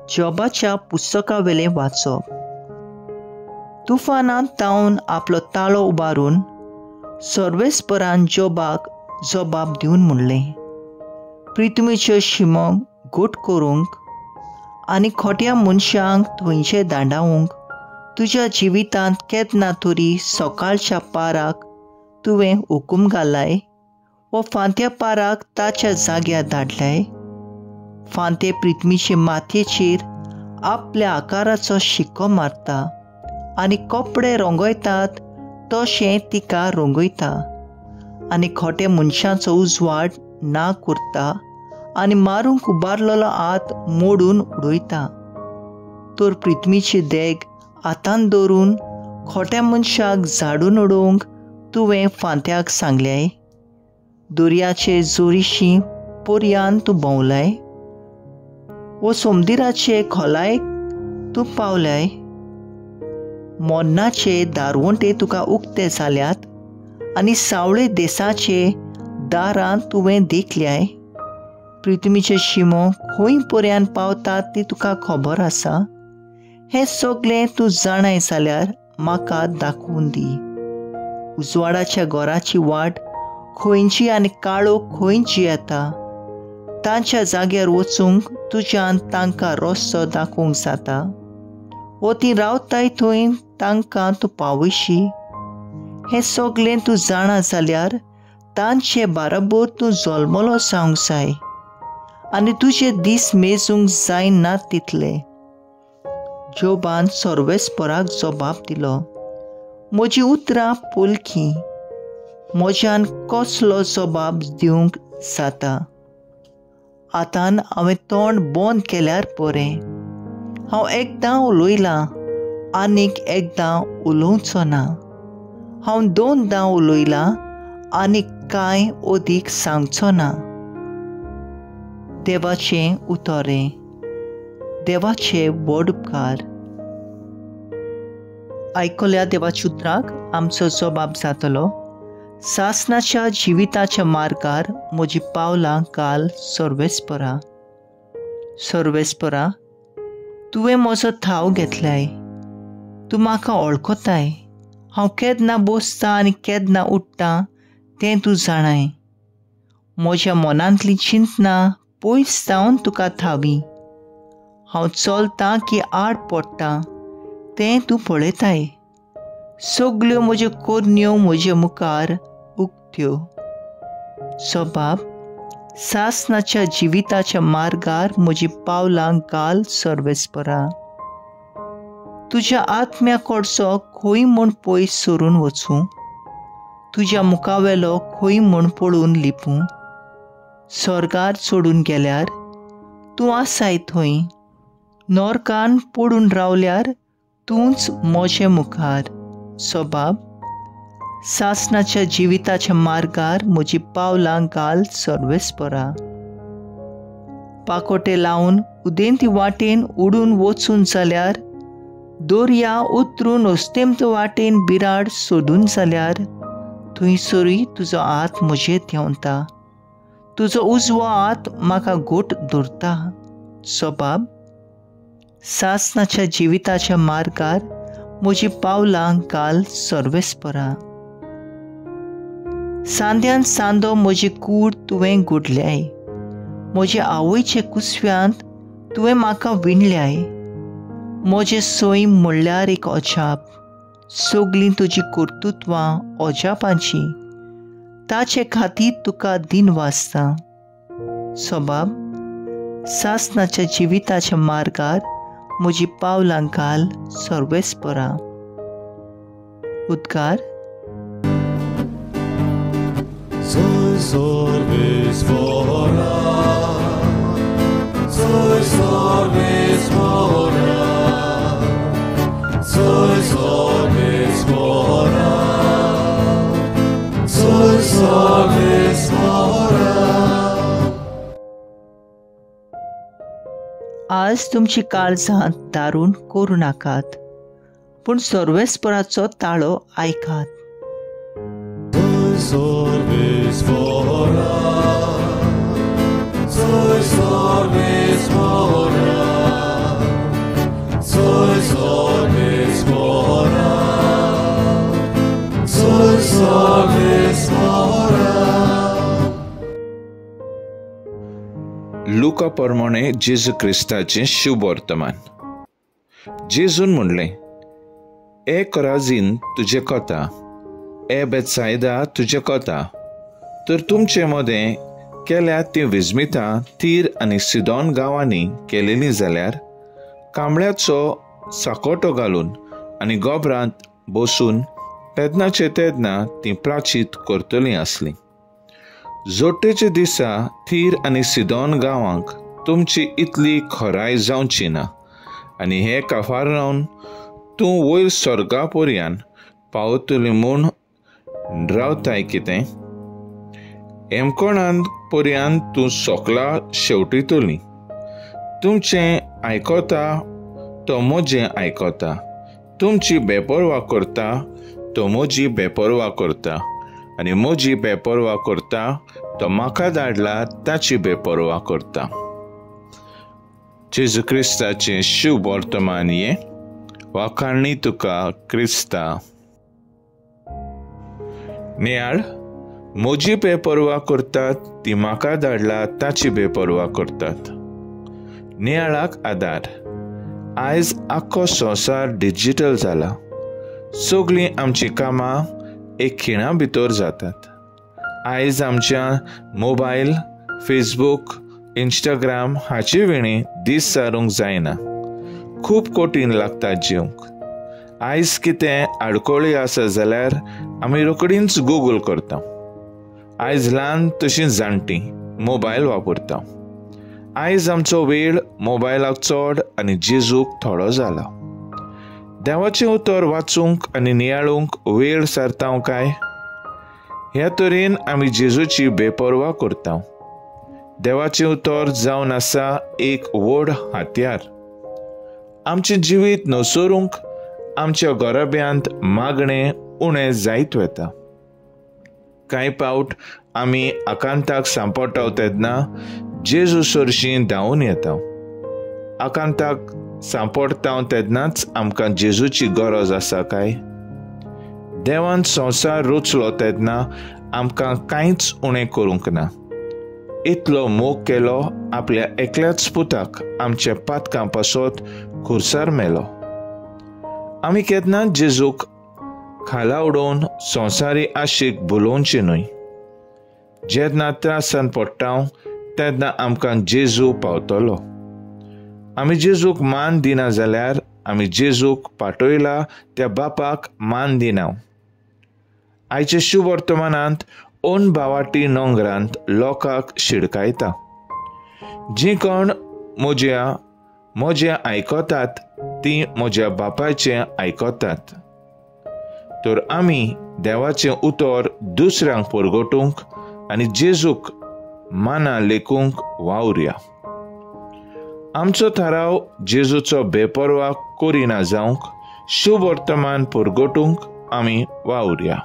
जोबाच्या पुस्तकावेलें वाचप. तुफानांत तावन आपलो ताळो उबारून सर्वेस्परान जोबाक जबाब दिवन म्हणलें, पृथ्वीच्यो शिमो घट करूंक आनी खोट्या मनशांक थंयचे दांडावंक तुज्या जिवितांत केन्ना तरी सकाळच्या पाराक तुवें हुकूम घालाय वा फांत्या पाराक ताच्या जाग्यार धाडलाय. फांते पृथ्वीचे मातयेचेर आपल्या आकाराचो शिक्को मारता आनी कपडे रंगयतात तशें तिका रंगयता आनी खोटे मनशाचो उजवाड ना करता आनी मारूंक उबारलेलो हात मोडून उडयता. तर पृथ्वीची देग हातान दवरून खोट्या मनशाक झाडून उडोवंक तुवें फांत्याक सांगल्याय. दर्याचे जोरीशी पर्यान तूं भोंवलाय वो सोमदिराचे खोलायक तूं पावलाय. मरणाचे दारवंटे तुका उक्ते जाल्यात आनी सावळे देसाचे दारां तुवें देखल्याय. पृथ्वीचे शिमो खंय पर्यान पावतात ती तुका खबर आसा. हें सगळें तूं जाणाय जाल्यार म्हाका दाखोवन दी. उजवाडाच्या घराची वाट खंयची आनी काळोख खंयची येता तांच्या जाग्यार वचूंक तुज्यान तांकां रस्तो दाखोवंक जाता. वो तीं रावताय थंय तांकां तूं पावयशी. हें सगळें तूं जाणा जाल्यार तांचे बाराबर तूं जल्मलो जावंक जाय आनी तुजे दीस मेजूंक जायना तितले. जोबान सर्वेस्पराक जबाब दिलो, म्हजी उतरां पोलकी, म्हज्यान कसलो जबाब दिवंक जाता. आतां हांवें तोंड बंद केल्यार बरें. हांव एकदां उलयलां आनीक एकदां उलोवचो ना. हांव दोनदां उलयलां आनीक कांय अदीक सांगचो ना. देवाचें उतरें. देवाचे व्हड उपकार. आयकल्या देवाच्या उतराक आमचो जबाब जातलो. सासनाच्या जिविताच्या मार्गार म्हजी पावलां घाल सर्वेस्परा. सर्वेस्परा, तुवें म्हजो थाव घेतलाय. तूं म्हाका वळखताय. हांव केन्ना बसतां आनी केन्ना उठ्ठां तें तूं जाणाय. म्हज्या मनांतलीं चिंतनां पयस जावन तुका थावी. हांव चलतां की आड पडटा तें तूं पळयताय. सगल्यो म्हज्यो करण्यो म्हजे मुखार उक्त्यो. सबाब, सासनाच्या जिविताच्या मार्गार म्हजी पावलां घाल सर्वेस्परा. तुज्या आत्म्या कडचो खंय म्हूण पयस सरून वचूं, तुज्या मुखावेलो खंय म्हूण पळोवन लिपूं. स्वर्गार चडून गेल्यार तूं आसाय थंय, नोरकान पडून रावल्यार तूंच म्हजे मुखार. सबाब, सासनाच्या जिविताच्या मार्गार म्हजी पावलां घाल सर्वेस्परा. पाकोटे लावन उदेंती वाटेन उडून वचून जाल्यार, दर्या उतरून अस्तेंत वाटेन बिराड सोदून जाल्यार, थंयसरूय तुजो हात म्हजेर देंवता, तुजो उजवो हात म्हाका घट धरता. सबाब, सासनाच्या जिविताच्या मार्गार म्हजी पावलां घाल सर्वेस्परा. सांद्यान सांदो म्हजी कूड तुवें गुडल्याय, म्हजे आवयचे कुसव्यांत तुवें म्हाका विणल्याय. म्हजें सैम म्हणल्यार एक अजाप, सगलीं तुजी कर्तृत्वां अजापांचीं, ताचे खातीर तुका दिन वाचता. सबाब, सासनाच्या जिविताच्या मार्गार म्हजी पावलां घाल सर्वेस्परा. उद्गार. आज तुमची काळजां दारून करूं नाकात, पूण सर्वेस्पराचो ताळो आयकात. Soy सर्वेस्परा, लुका प्रमाणे जेजू क्रिस्ताचें शुभ वर्तमान. जेजून म्हणलें, ए कोराझीन तुजें कोता, ए बेत्सायदा तुजें कोता, तर तुमचे मदें केल्या तीं विस्मितां तीर आनी सिदोन गांवांनी केलेलीं जाल्यार कांबळ्याचो साकोटो घालून आनी गोबरांत बसून तेदनाचे तेदना तीं प्राचीत करतलीं आसलीं. जोडटेच्या दिसा थीर आनी सिदोन गांवांक तुमची इतली खोराय जावची ना, आनी हे काफारावन तूं वयर स्वर्गा पर्यान पावतली म्हूण रावताय कितें? हेमकोणान पर्यान तूं सोकला शेवटितली. तुमचें आयकता तो म्हजें आयकता, तुमची बेपर्वा करता तो म्हजी बेपर्वा करता, आनी म्हजी बेपर्वा करता तो म्हाका धाडला ताची बेपर्वा करता. जेजू क्रिस्ताचें शुभ वर्तमान हें. वाखाणणी तुका क्रिस्ता. नियाळ, म्हजी बेपर्वा करतात ती म्हाका धाडला ताची बेपर्वा करतात. नियाळाक आदार. आयज आख्खो संवसार डिजिटल जाला. सगळीं आमचीं कामां एक खिणा भितर जातात. आयज आमच्या मोबायल, फेसबूक, इंस्टाग्राम हाचे विणे दीस सारूंक जायना. खूब कठीण लागता जिवंक. आयज कितें आडखळी आसा जाल्यार आमी रोखडींच गुगल करता. आयज ल्हान तशीं जाणटीं मोबायल वापरता. आयज आमचो वेळ मोबायलाक चड आनी जेजूक थोडो जाला. देवाचें उतर वाचूंक आनी नियाळूंक वेळ सारता काय? ह्या तरेन आमी जेजूची बेपर्वा करता. देवाचें उतर जावन आसा एक व्हड हातयार. आमचें जिवीत नसरूंक आमच्या घराब्यांत मागणें उणें जायत वता. कांय पावट आमी आकांताक सांपडटा तेन्ना जेजू सरशीं धांवून येता. आकांताक सांपडटा तेन्नाच आमकां जेजूची गरज आसा काय? देवान संवसार रचलो तेन्ना आमकां कांयच उणें करूंक ना. इतलो मोग केलो आपल्या एकल्याच पुताक आमच्या पातकां पासत खुर्सार मेलो. आमी केन्नाच जेजूक खाला उडोवन संवसारी आशीक भुलोवचें न्हय. जेन्ना त्रासान पडटा तेन्ना आमकां जेजू पावतलो. आमी जेजूक मान दिना जाल्यार आमी जेजूक पाठयला त्या बापाक मान दिना. आयच्या शुभ वर्तमानांत ओन बावाटी नोंगरांत लोकांक शिडकायता. जी कोण म्हजें आयकतात ती म्हज्या बापायचें आयकतात. तर आमी देवाचें उतर दुसऱ्यांक परगटूंक आनी जेजूक माना लेखूंक वावरया. आमचो थाराव जेजूचो बेपर्वा करिना जावंक शुभ वर्तमान परगटूंक आमी वावरया.